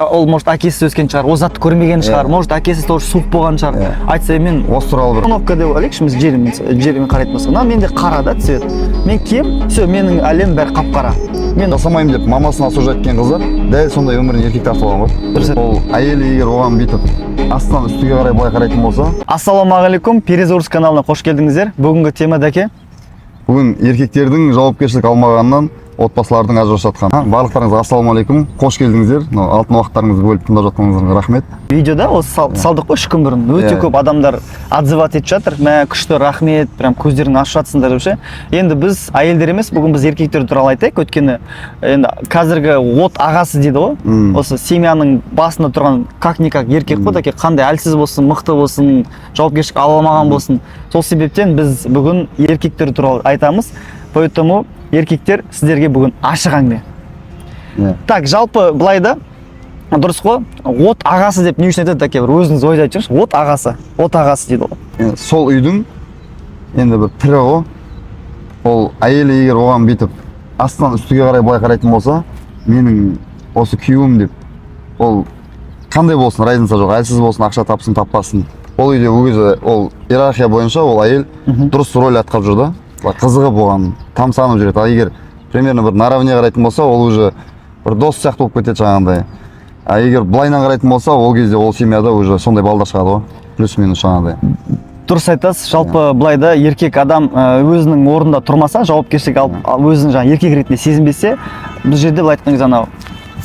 Ол, может, әкесіз өскен шығар, ол затты көрмеген шығар, может, әкесі тоже суық болған шығар. Айтса, мен Осы туралы бір установка деп алайықшы. Біз жермен қарайтын болсақ, мына менде қара да цвет, мен киемін, все, менің әлемім бәрі қап қара мен. Жасамаймын деп мамасын осуждать еткен қыздар дәл сондай өмірін еркек тартып алған ғой. Ол әйелі егер оған бүйтіп астынан үстіге қарай былай қарайтын болса. Ассалаумағалейкум, Перезагруз каналына қош келдіңіздер. Бүгінгі тема, дәке? Бүгін еркектердің жауапкершілік алмағанынан отбасылардың ажырасып жатқаны. Барлықтарыңызға ассалаумағалейкум, қош келдіңіздер. Мынау алтын уақыттарыңызды бөліп тыңдап жатқаныңызға рахмет. Видеода осы салдық қой 3 күн бұрын, өте көп адамдар отзывать етіп жатыр: «Мә, күшті, рахмет, прям көздерін ашып жатсыңдар», — деп ше. Енді біз әйелдер емес, бүгін біз еркектер туралы айтайық, өйткені енді қазіргі от ағасы дейді ғой, осы семьяның басында тұрған как никак еркек қой, дәке. Қандай әлсіз болсын, мықты болсын, жауапкершілік ала алмаған болсын, сол себептен біз бүгін еркектер туралы айтамыз. Поэтому, еркектер, сіздерге бүгін ашық әңгіме. Так, жалпы былай да дұрыс қой, от ағасы деп не үшін айтады, дәке? Бір өзіңіз ойда айтып жүріңізші. От ағасы, от ағасы дейді ғой. Енді сол үйдің енді бір пірі ғой ол. Әйелі егер оған бүйтіп астынан үстіге қарай былай қарайтын болса, менің осы күйеуім деп, ол қандай болсын, разница жоқ, әлсіз болсын, ақша тапсын, таппасын, ол үйде ол кезде ол иерархия бойынша ол әйел дұрыс роль атқарып жүр да, былай қызығып, оған тамсанып жүреді. Ал егер примерно бір наравне қарайтын болса, ол уже бір дос сияқты болып кетеді жаңағындай. А егер былайынан қарайтын болса, ол кезде ол семьяда уже сондай балдар шығады ғой, плюс минус жаңағыдай. Дұрыс айтасыз. Жалпы былай да, еркек адам өзінің орнында тұрмаса, жауапкершілік алып, өзін жаңағы еркек ретінде сезінбесе, бұл жерде былай айтқан кезде анау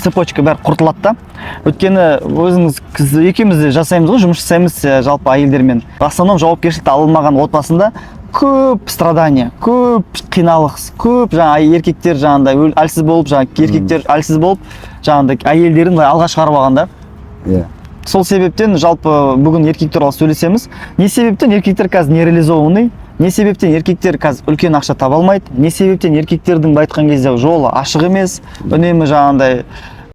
цепочка бәрі құртылады да. Өйткені өзіңіз екеуміз де жасаймыз ғой, жұмыс жасаймыз, жалпы әйелдермен. В основном жауапкершілікті алынмаған отбасында көп страдания, көп қиналыс, көп жаңағы еркектер жаңағындай әлсіз болып, жаңағы еркектер әлсіз болып, жаңағындай әйелдерін былай алға шығарып алған да. Сол себептен жалпы бүгін еркек туралы сөйлесеміз. Не себептен еркектер қазір нереализованный, не себептен еркектер қазір үлкен ақша таба алмайды, не себептен еркектердің, былай айтқан кезде, жолы ашық емес, үнемі жаңағындай